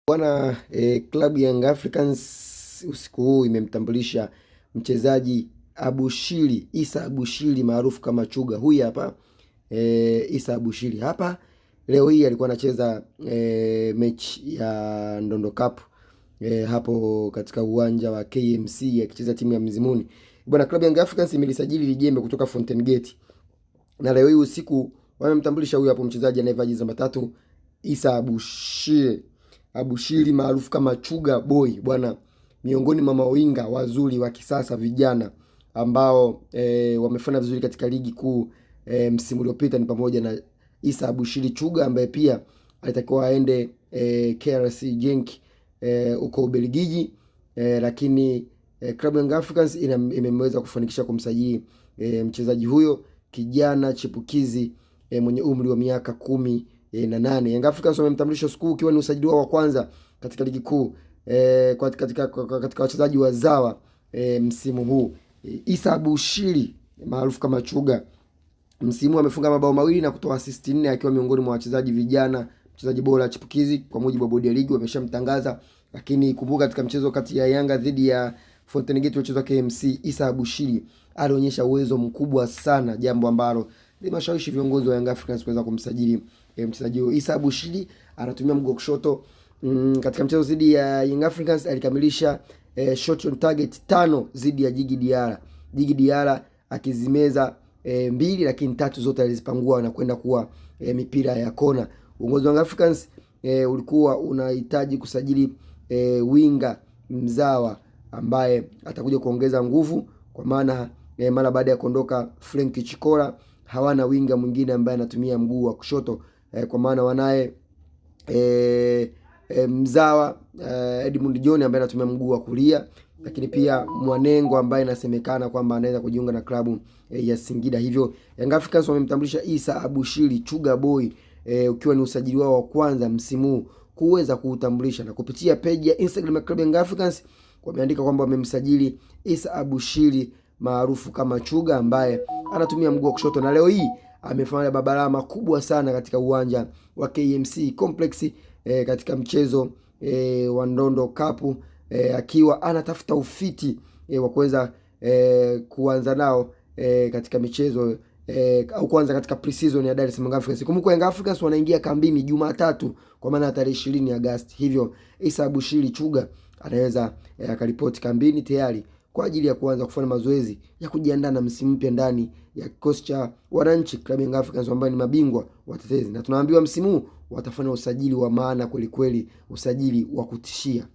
Bwana klabu ya Young Africans usiku huu imemtambulisha mchezaji Abushiri Isa Abushiri maarufu kama Chuga. Huyu hapa Isa Abushiri hapa leo hii alikuwa anacheza mechi ya Ndondo Cup hapo katika uwanja wa KMC akicheza timu ya Mzimuni. Bwana, klabu ya Young Africans imelisajili lijembe kutoka Fountain Gate na leo hii usiku wamemtambulisha huyu hapo mchezaji anayevaa jezi namba 3 Isa Abushiri Abushiri maarufu kama Chuga Boy bwana, miongoni mwa mawinga wazuri wa kisasa vijana ambao wamefanya vizuri katika ligi kuu msimu uliopita ni pamoja na Isa Abushiri Chuga ambaye pia alitakiwa aende KRC Genk huko Ubelgiji lakini klabu Young Africans imeweza kufanikisha kumsajili mchezaji huyo kijana chipukizi mwenye umri wa miaka 18. Young Africans wamemtambulisha siku ikiwa ni usajili wao wa kwanza katika ligi kuu katika wachezaji wazawa msimu huu. Isa Bushiri maarufu kama Chuga msimu amefunga mabao 2 na kutoa assist 4 akiwa miongoni mwa wachezaji vijana, mchezaji bora chipukizi kwa mujibu wa bodi ya ligi wameshamtangaza. Lakini kumbuka katika mchezo kati ya Yanga dhidi ya Fountain Gate uliochezwa KMC, Isa Bushiri alionyesha uwezo mkubwa sana, jambo ambalo limeshawishi viongozi wa Young Africans kuweza kumsajili mchezaji huyo. Isa Abushiri anatumia mguu wa kushoto. Katika mchezo dhidi ya Young Africans alikamilisha shot on target 5 dhidi ya Jigi Diarra. Jigi Diarra akizimeza 2 lakini 3 zote alizipangua na kwenda kuwa mipira ya kona. Uongozi wa Young Africans ulikuwa unahitaji kusajili winga mzawa ambaye atakuja kuongeza nguvu kwa maana mara baada ya kuondoka Frank Chikora hawana winga mwingine ambaye anatumia mguu wa kushoto kwa maana wanaye mzawa Edmund John ambaye anatumia mguu wa kulia, lakini pia Mwanengo ambaye inasemekana kwamba anaweza kujiunga na klabu ya Singida. Hivyo Young Africans wamemtambulisha Isa Abushiri Chuga Boy ukiwa ni usajili wao wa kwanza msimu kuweza kuutambulisha, na kupitia page ya Instagram ya klabu Young Africans wameandika kwamba wamemsajili Isa Abushiri maarufu kama Chuga ambaye anatumia mguu wa kushoto na leo hii amefanya mabalaa makubwa sana katika uwanja wa KMC Complex katika mchezo wa Ndondo Cup akiwa anatafuta ufiti wa kuweza kuanza nao katika michezo au kuanza katika pre-season ya Dar es Salaam Africans. Kumbuka Young Africans wanaingia kambini Jumatatu kwa maana ya tarehe 20 Agosti. Hivyo Isa Abushiri Chuga anaweza akaripoti kambini tayari kwa ajili ya kuanza kufanya mazoezi ya kujiandaa na msimu mpya ndani ya kikosi cha wananchi klabu Young Africans ambao ni mabingwa watetezi, na tunaambiwa msimu huu watafanya usajili wa maana kweli kweli, usajili wa kutishia.